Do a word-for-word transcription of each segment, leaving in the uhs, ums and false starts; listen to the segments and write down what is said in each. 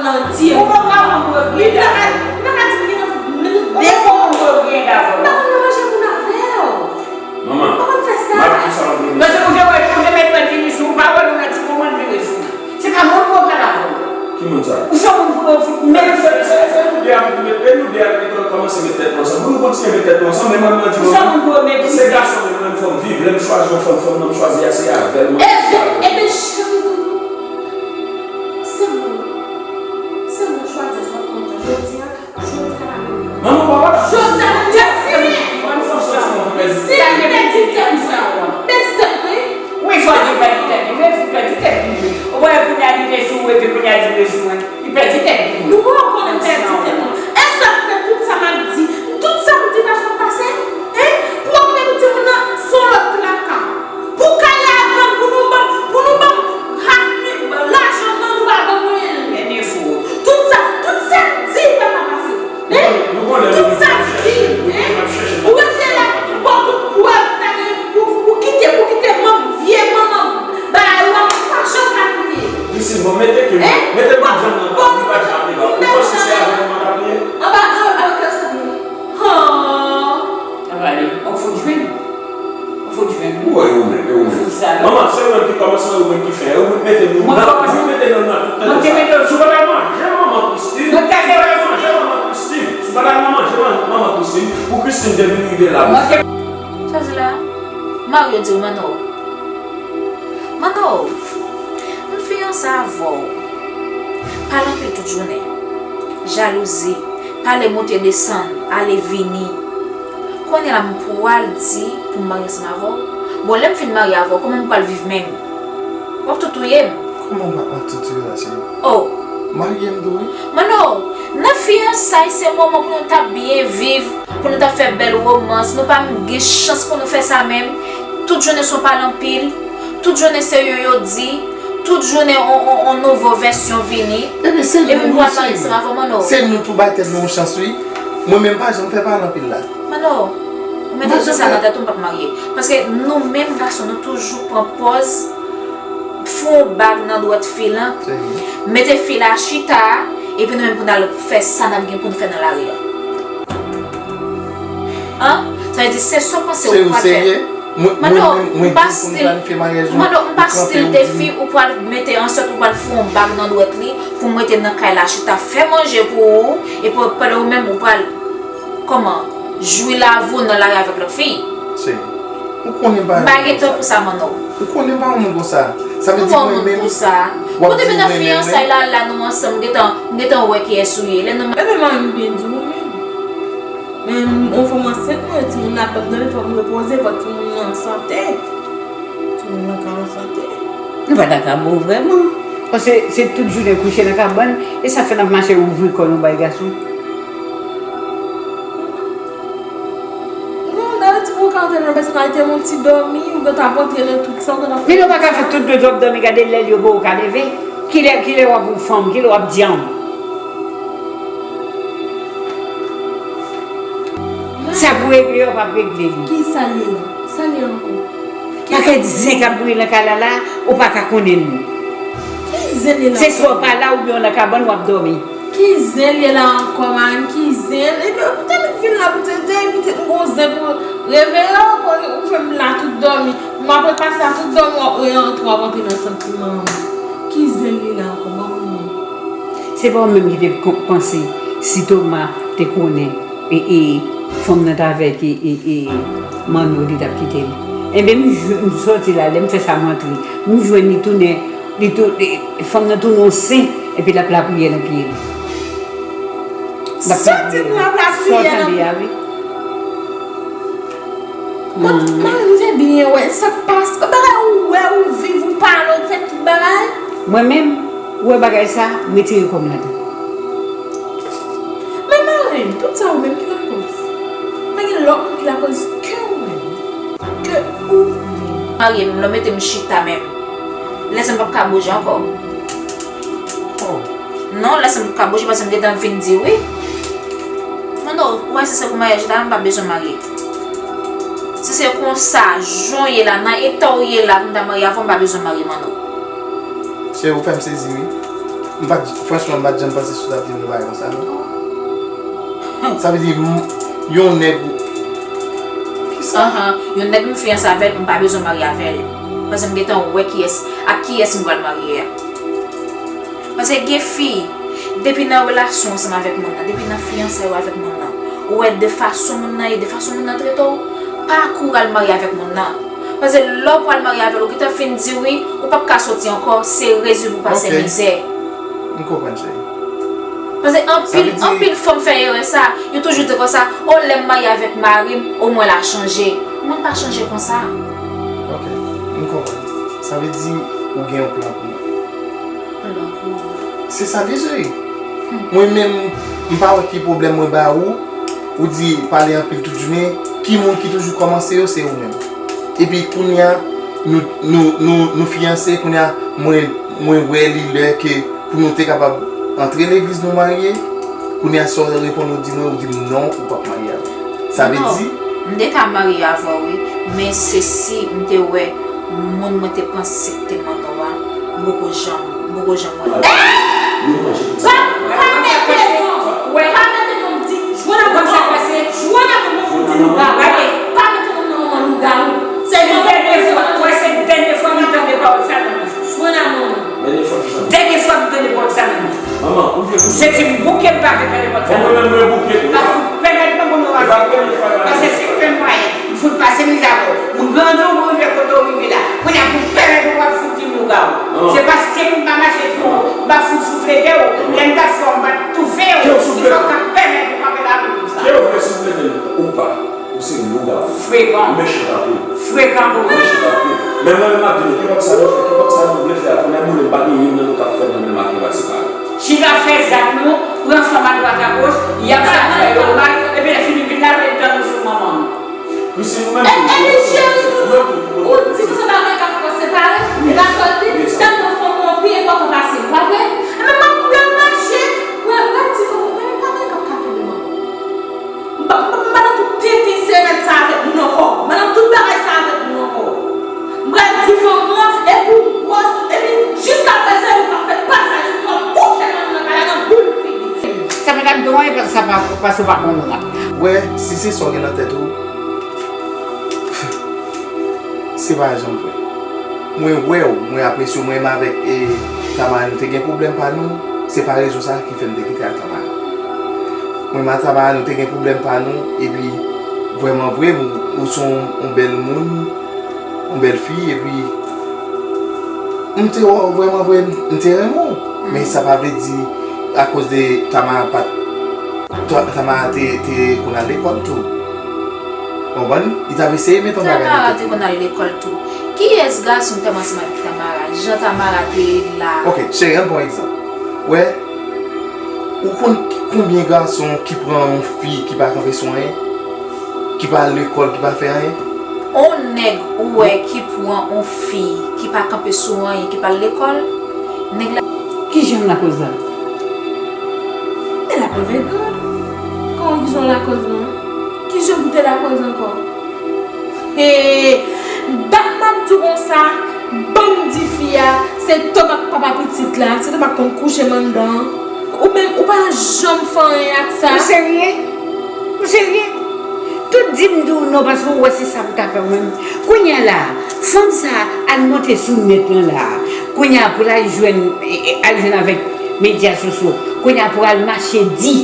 Nan di. Ou pa ka konn regrèt. Li pa ka, li pa ka di m gen nan tout, nan tout defo. Ou pa konn regrèt avè w. M pa konn nan manje moun avè w. Manman, m pa konn fè sa. M ap di sa w vle. Paske ou te wè, ou te mèt mwen vini sou ou, pa wè nou nan ti moman vini sou ou. Se pa moun pou yo pale avè w. Ki moun sa? Ou se moun pou yo fout mèt. Se, se, se nou de a ki met, e nou de a ki kòmanse met tèt nou ansanm. Pou nou kontinye met tèt nou ansanm, men mwen, mwen di nou, se gason mwen, mwen, fò m viv. Lè m chwazi yon fanm, fanm nan m chwazi a, se avè l mwen. Ebyen, ebyen, cheri doudou, se mwen, se mwen chwazi sa konsa. Jodi a, jodi a la menm. Manman, papa. Jodi a, jodi a, si m pèdi tèt mwen, pèdi tèt mwen. Wi, fò di pèdi tèt li, men fò pèdi tèt li. Ou wè, kounye a li te sou ou, epi kounye a li te sou mwen. Li pèdi tèt li. Nou pa konnen pèdi tèt mwen. E sa k fè tout sa m ap di, tout sa m di pa janm pase? Hein? Pwoblèm timoun nan, se yon lòt traka. Pou kay la vann, pou nou ban, pou nou ban half mi-, lajan nan, nou pa ban mwen. Men defo. Tout sa, tout sa m di pa ka pase. Hein? Tout sa m di, hein? Ou rete la, ou ba tout prèv, ou ta gen pou, pou kite, pou kite manm, vye manman, bagay ou a pa janm ka kite. Christine, bon, mete ke, hein? Mete tout djòb nan, bon, nou pa janm ap deba. Ou panse se avè nou m ap apiye? Anba, anba, anba, anba, Hon. Sa va ale. Ou fout jwenn. Ou fout jwenn. Ou wè, ou menm, e ou menm. Ou fout sa la. Manman, se ou menm ki kòmanse, ou menm ki fè. Ou mete nou nan, ou mete nou nan tout tèt sa. Mwen te mete w sou bagay manje manman Christine. Mwen te mete w sou bagay manje manman Christine. Sou bagay manje manman Christine. Pou Christine te vin rive la. Mwen te Sa di la, Mario di w, Manno, Manno, m fiyanse avè w. Pale anpil tout jounen. Jalouzi, pale monte desann, ale vini. Kounye a la m pral di pou m marye ansanm avè w. Bon, lè m fin marye avè w, kòman m pral viv menm? W ap tou touye m. Kòman w ap tou touye m, cheri? Oh. Marye m tou, wi. Manno, nan fiyansay se moman pou nou t ap byen viv. Pou nou ta fè bèl womans, nou pa menm gen chans pou nou fè sa menm. Tout jounen se yon pale anpil, tout jounen se yo yo di, tout jounen on, on, on nouvo vèsyon vini. Epi se nou, wi, cheri. Epi m pral marye ansanm avè w, Manno. Se nou tou bay tèt nou yon chans, wi. Mwen menm pa janm fè pale anpil la. Manno, ou mete di sa nan tèt ou, m p ap marye. Paske nou menm gason, nou toujou pran pòz, fè yon bag nan dwèt fi lan, mete fi la chita, epi nou menm pou n al fè sa n ap gen pou n fè nan lari a. An? Sa vle di, se sa w panse ou pral fè. Manno, m pa stil, Manno, m pa stil de fi ou pral mete answèt ou pral fè yon bag nan dwèt li pou m rete nan kay la chita fè manje pou ou, epi pandan ou menm ou pral, kòman, jwi lavi w nan lari avèk lòt fi. Cheri, ou konnen m pa yon moun konsa. M pa gen tan pou sa, Manno. Ou konnen m pa yon moun konsa. Sa vle di mwen menm, w ap di mwen menm, wi. Ou pa yon moun konsa. Ou depi nan fiyansay la, la nou ansanm, m gentan, m gentan wè kiyès ou ye. Lè nou Ebyen, mari m byen di w menm. Men yon fanm ansent mwen, timoun nan ap tann li, fò m repoze, fò timoun nan an sante. Timoun nan ka an sante. Nou pa ta ka bon vrèman. Paske se tout jounen kouche nan kabann, e sa fè n ap mache ouvri kò nou bay gason. Non, dayè, timoun ka antre nan pèsonalite, yon ti dòmi, ou gentan ap antre nan tout sa, ou gentan ap fè tout sa. Men nou pa ka fè tout jounen w ap dòmi, gade lè l yo ba w ka leve. Kilè, kilè w ap yon fanm, kilè w ap dyanm? Sa pou regle, yo p ap regle li. Ki sa l ye la? Sa l ye ankò? Pakèt zen k ap bouyi nan kay la la, ou pa ka konnen l. Ki zen l ye la? Se swa w pa la oubyen w nan kabann w ap dòmi. Ki zen l ye la ankò, mari m? Ki zen? Epi, ou te vin la pou te di, "Pitit, m gon zen pou reveye w, ou fè m la tout dòmi." M ap pase la tout dòmi, w ap re-, antre, w ap antre nan santiman an. Ki zen l ye la ankò, ban m non? Se pa ou menm ki te kon-, panse si Toma te konnen, e, e, fanm nan t avèk, e, e, e, Manno, li t ap kite l. Enben, m jwe, m sòti la, lè m fè sa, m antre. M jwenn li tounen, li tou-, li, fanm nan tounen yon sen, epi l ap lapriyè nan pye l. L ap lapriyè. Sòti pou l ap lapriyè nan pye l. Sa w tande a, wi. Kot, mari m, se byen, wè, sa k pase, bagay ou wè, ou viv, ou pale, ou fè tout bagay. Mwen menm, ou wè bagay sa, m retire kò m ladan. Men mari m, tout sa ou menm ki lakòz. Pa gen lòt moun ki lakòz ke ou menm. Ke ou menm. Mari m, lè w mete m chita menm. Lè sa m p ap ka bouje ankò. Oh. Non, lè sa m p ap ka bouje, paske m gentan fin di wi. Manno, ou wè si se pou maryaj la, m pa bezwen marye. Si se konsa, jan w ye la, nan eta w ye la, pou m ta marye avè w, m pa bezwen marye, Manno. Cheri, ou fè m sezi, wi. M pa t, franchman, m pa t janm panse si w t ap di m yon bagay konsa, non. Sa vle di, m, yon nèg ou. Kisa? Ahan, yon nèg m fiyanse avè l, m pa bezwen marye avè l. Paske m gentan wè kiyès, ak kiyès m pral marye a. Paske gen fi, depi nan relasyon ansanm avèk moun nan, depi nan fiyansay ou avèk moun nan, ou wè de fason moun nan ye, de fason moun nan trete w, pa kouri al marye avèk moun nan. Paske lè w pral marye avè l, ou gentan fin di wi, ou p ap ka soti ankò, se rezil pou pase mizè. M konprann, cheri. Paske anpil, anpil fanm fè erè sa, yo toujou di konsa, o, lè m marye avèk mari m, o, mwen la chanje. Mwen pa chanje konsa. Ok, m konprann. Sa vle di ou gen yon plan pou mwen. Plan pou mwen. Se sa li, cheri. Mwen menm, m pa wè ki pwoblèm mwen ba ou. Ou di pale anpil tout jounen. Ki moun ki toujou kòmanse yo, se ou menm. Epi kounye a, nou, nou, nou, nou fiyanse, kounye a, mwen, mwen wè li lè ke pou nou te kapab antre legliz nou marye, kounye a sa w reponn ou di mwen, ou di m non, ou p ap marye avè m. Sa vle di? Non, m te ka marye avè w, wi, men se si m te wè moun mwen te panse k te manno a, m poko janm, m poko janm wè l. Pa, pa mete non, pa mete non, m di, jwenn avè w, jwenn avè w, m di lougawou, pa mete non nan manman lougawou. Se yon dènye fwa, wè, se dènye fwa m tande pawòl sa nan bouch ou. Jwenn avè w. Dènye fwa ki sa? Dènye fwa m tande pawòl sa nan bouch ou. Manman, ou vle bouke. Se ti m bouke, m pa vle tande pawòl sa. Bon, mwen menm, mwen bouke tou. M pa fout pèmèt manman w al fè pawòl. Paske si m fè mwayen, m fout pase mizè avè w. M grandi w, m rive kote w rive la. Kounye a, pou m pèmèt ou, w ap fout di m lougawou. Se paske m pa mache sou ou, m pa fout souflete w. Lè m t ap fè w, m pa t toufe w. Ki w souflete? Fòk w t ap pèmèt ou kanpe la pou m sa. Ki w vle souflete m ou pa? Ou se lougawou. Frekan. Mechan anpil. Frekan pou ou. Mechan anpil. Men mwen menm m ap di nou, kenpòt sa nou fè, kenpòt sa nou vle fè a, kounye a boule m pa gen youn nan nou k ap fè nan menm ak yo pa separe. Chita fè zam nou, pran fanm adwat agoch, y ap sa fè yo mal, epi lè fini vin lave dan nou sou manman nou. Wi, se nou menm tou ki poko separe. Nou menm tou ki poko separe. Ou di konsa bagay k ap fè w separe, e pa sòti, tèlman fanm ou an pi enpòtan pase w, pa vre? Enben m ap pran mache, mwen, mwen di fanm ou, mwen pa gen kòb ka kenbe manman. M pa, m pa, m pa nan tout tenten seren sa avèk moun ankò. M pa nan tout bagay sa avèk moun ankò. M pral di fanm ou an, epi w gwòs, epi jiskaprezan ou pa fè pasaj ou, w ap kouche nan, nan kay la nan boul figi. Sa pa t ap gen anyen, sa pa, paske w pa konn moun nan. Wè, si se sa w gen nan tèt ou, se pa janm vre. Mwen wè w, mwen apresye w, mwen menm avèk, e, Tamara nou te gen pwoblèm pa nou, se pa rezon sa ki fè m te kite ak Tamara. Mwen menm ak Tamara nou te gen pwoblèm pa nou, epi vrèman vre, ou, ou se yon, yon bèl moun, yon bèl fi, epi m te wè w vrèman vre, m te renmen w. Men sa pa vle di akoz de Tamara pa t, Ta-, Tamara te, te konn al lekòl tou. Konprann? Li t ap eseye mete yon bagay nan tèt li. Tamara te konn al lekòl tou. Kiyès gason ki t ap ansanm avèk Tamara? Jan Tamara te ye la. Ok, cheri, ann pran egzanp. Wè, ou konn konbyen gason ki pran yon fi ki pa kanpe sou anyen, ki pa al lekòl, ki pa fè anyen? On nèg ou wè ki pran on fi ki pa kanpe sou anyen, ki pa al lekòl, nèg la. Kijan lakòz la? Men laprèv e gran. Kòman kijan lakòz lan? Kijan pou te lakòz ankò? Hey, dat m ap di w konsa, ban m di fi a, se Tomak papa pitit la, se Tomak konn kouche m anndan. Ou menm, ou pa janm fè anyen ak sa. Ou serye? Ou serye? Tout di m di w non, paske w wè se sa pou ta fè w menm. Kounye a la, fanm sa al monte sou nèt lan la. Kounye a pou l al jwenn, e, e, al jwenn avèk medya sosyo. Kounye a pou al mache di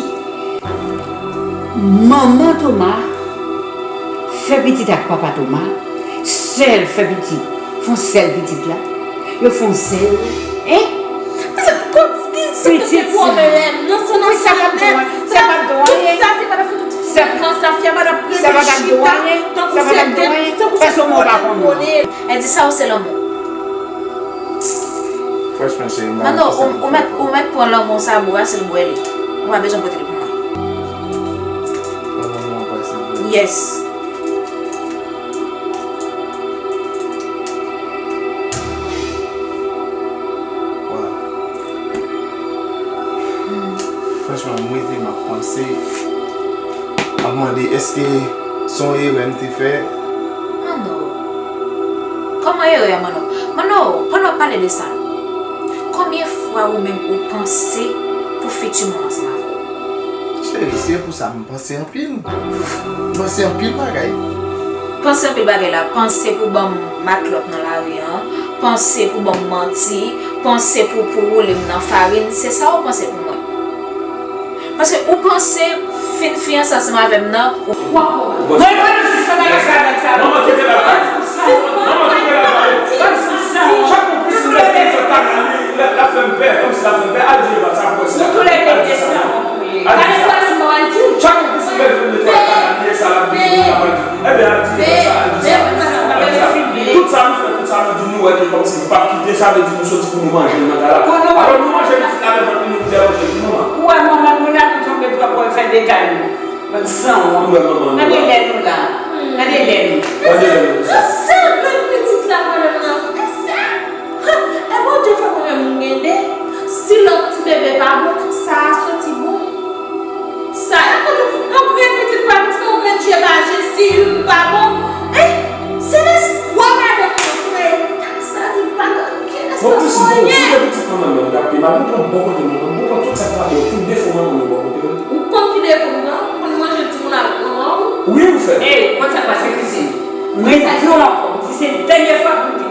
manman Toma fè pitit ak papa Toma, sè l fè pitit, fè yon sèl pitit la, yo fè yon sèl, en? Pitit sa. Wi, sa p ap dwanye. Sa p ap dwanye. Sa p ap dwanye. Sa p ap dwanye. Paske w pa konn. Èdi sa ou se lanmou. Franchman, cheri, m pa konn sa m pou fè. Manno, ou, ou mèt, ou mèt pran lanmou sa, brase l, bwè li. Ou pa bezwen pote l pou mwen. Pran lanmou an, brase l, bwè li. Yes. Waw. Franchman, m rete, m ap panse, m ap mande, èske se yon erè m te fè? Manno. Kòman erè, Manno? Manno, pandan w ap pale de sa, konbyen fwa Ou menm ou panse pou fiti mwen ansanm avè w? Cheri, se pou sa m panse anpil. M panse anpil bagay. Panse anpil bagay la, panse pou ban m matlòt nan lari an, panse pou ban m manti, panse pou pou woule m nan farin, se sa ou panse pou mwen. Paske ou panse fin fiyanse ansanm avè m nan, ou. Mwen mwen nou sispann al ak sa avèk sa. Manman kite la bay. Manman kite la bay. Chak yon pisin bèl ki fè kanal li, l ap fè m pè, kòmsi l ap fè m pè. Al di Eva sa pou wè si l ap fè m pè. Al di sa pou wè. Al di sa. Chak yon pisin bèl ki fè kanal li, e sa l ap vin pou l ap di. Ebyen, al di Eva sa, al di sa. Al di sa. Tout sa nou fè, tout sa nou di, nou wè ke kòmsi nou p ap kite, sa vle di nou soti pou nou manje l nan kay la. Alò, nou manje pitit la nan vant li, nou deranje li, manman. Ou wè manman nou la, nou tonbe twòp, wè fè detay nou. Bann sanwont. Ou wè manman nou la. Gade lè nou la. Gade lè nou. Gade lè nou. Sa grann pitit la pran nan fè sa. Ha! E Bondye fè mwen menm m gen de. Si lòt ti bebe pa bon, sa a soti bon. Sa e kote yon grenn pitit pa pitit, yon grenn je pa je, si youn pa bon. Eh! Se lespwa madanm nan fre. Sa di pa gen okenn espwa pou anyen. Bon, si te pitit manman m, m t ap pi mal. M pran bon kote manman m, m pran tout sa k pa byen, tout defo manman m yo bò kote w. Ou konn ki defo m pran? Ou konn manje timoun avèk manman w? Wi, ou fè. Ey, ou konn sa k pase, Christine? Mwen di w ankò, m di se dènye fwa pou m di